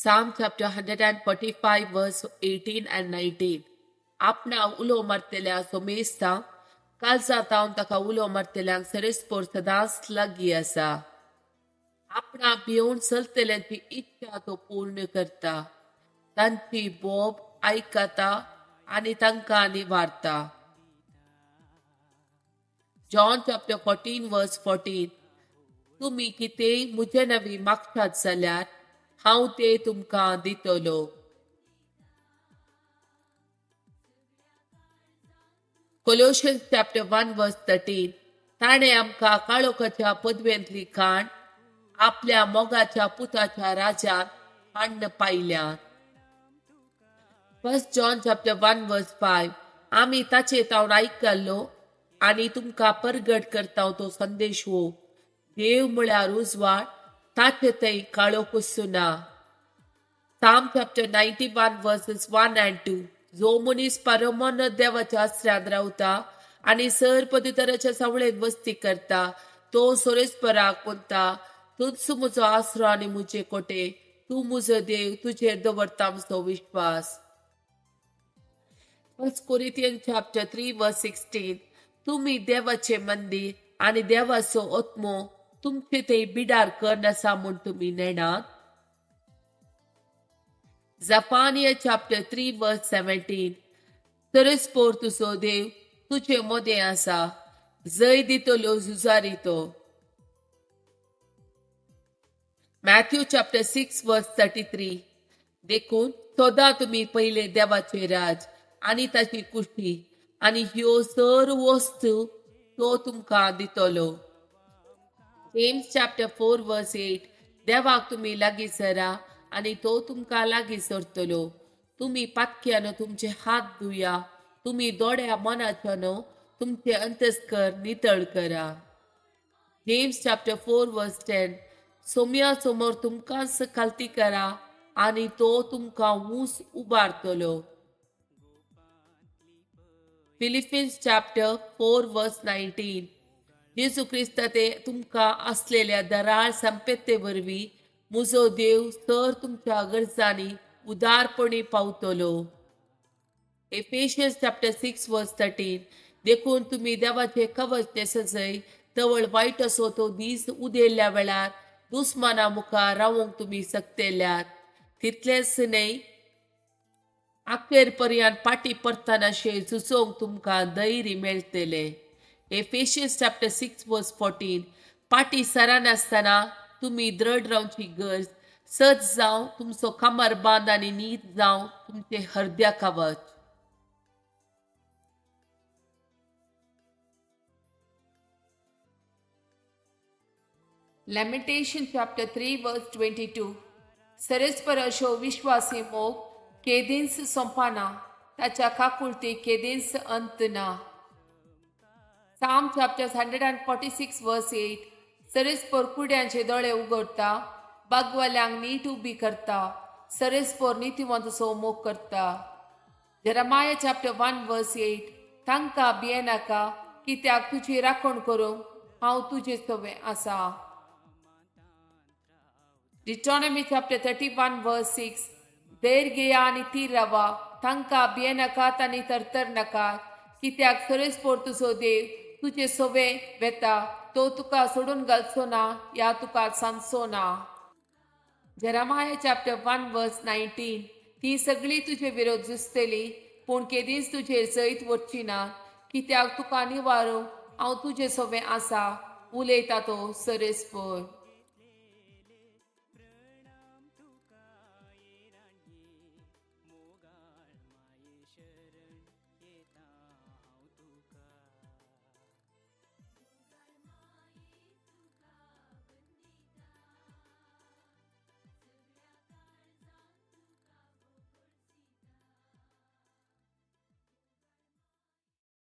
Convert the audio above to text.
Psalm chapter 145 verse 18 and 19. आपणा उलो मारतल्या सोमेस्तां कालचा तावन ताका उलो मारतल्यांक सरेस्पोर सदांच लागीं आसा. आपणा भिवून चलतल्यांची इच्छा तो पूर्ण करता, तांची बोब आयकता आनी तांकां निवारता. John chapter 14 verse 14. तुमी कितेंय म्हजे नवी मागतात जाल्यार हांव ते तुमकां दितलो. Colossians chapter 1 verse 13. ताणें आमकां काळोखाच्या पदवेंतली काण आपल्या मोगाच्या पुताच्या राज्यांत हाडून पायल्या. 1 John chapter 1 verse 5. आमी ताचे तावन आयकल्लो आनी तुमकां परगट करता तो संदेश हो, देव म्हळ्यार उजवाड, ताचे थंय काळोख ना. Psalm chapter 91 verses 1 and 2. जो मनीस परमन देवाच्या आसऱ्यांत रावता आनी सर पदुतराच्या सावळेंत वस्ती करता, तो सोरेस्पराक म्हणटा, तूंच म्हजो आसरो आनी म्हजे कोटे, तूं म्हजो देव, तुजेर दवरता म्हजो विश्वास. 1 Corinthians chapter 3 verse 16. तुमी देवाचे मंदिर आनी देवाचो आत्मो तुमचे ते बिडार कर आसा म्हूण तुमी नेणात. Zephaniah chapter 3 verse 17. तरस्पोर तुजो देव तुजे मदें आसा, जय दितलो झुजारी तो. Matthew chapter 6 verse 33. देखून सदां तुमी पयले देवाचे राज आनी ताची कुशी आनी ह्यो सर्व वस्तू तो तुमकां दितलो. James chapter 4 verse 8. देवाक तुमी लागीं सरा आनी तो तुमकां लागीं सरतलो. तुमी पातक्यान तुमचे हात धुया, तुमी दोड्या मनाच्यान तुमचे अंतस्कर नितळ करा. James chapter 4 verse 10. सोम्या समोर तुमकांच खालती करा आनी तो तुमकां ऊंच उबारतलो. Philippians chapter 4 verse 19. जेजू क्रिस्त ते तुमकां आसलेल्या दराळ संपेत्ते वरवीं म्हजो देव सर तुमच्या गरजांनी उदारपणी पावतलो. Ephesians chapter 6 verse 13. देखून तुमी देवाचे कवच न्हेसजय, तवळ वायट असो तो दीस उदेल्ल्या वेळार दुस्माना मुखार रावंक तुमी शकतेल्यात. तितलेंच न्हय, अखेर पर्यंत पाटी परतनाशें झुजोवंक तुमकां धैर्य मेळटलें. Ephesians chapter 6 verse 14. पाटी सरानासतना तुमी दृढ रावची गरज, सज जावं तुमचो कमर बांद आनी नीत जावं तुमचे हरद्या कवच. Lamentation chapter 3 verse 22. सरस्पर अशो विश्वासी मोग केदींच सोंपना, ताच्या काकुळती केदींच अंत ना. Psalm chapter 146 verse 8. सरस्पोर कुड्यांचे दोळे उगडटा, बागवाल्यांक नीट उबी करता, सरस्पोर नितीवंत मोग करता. Jeremiah chapter 1 verse 8. तांकां भियेनाका, कित्याक तुजी राखण करूंक हांव तुजे सवे आसा. Deuteronomy chapter 31 verse 6. धैर्य घेया आनी थीर रावा, तांकां भियेनाकात आनी तरतर नाकात, कित्याक सरस्पोर तुजो देव तुजे सवे वेता, तो तुका सोडून घालचो ना या तुका सांगचो ना. Jeremiah chapter 1 verse 19. ती सगळी तुजे विरोध झुजतली, पूण केदींच तुजेर जैत वचची ना, कित्याक तुका निवारूंक हांव तुजे सवे आसा, उलयता तो सरस्पोर.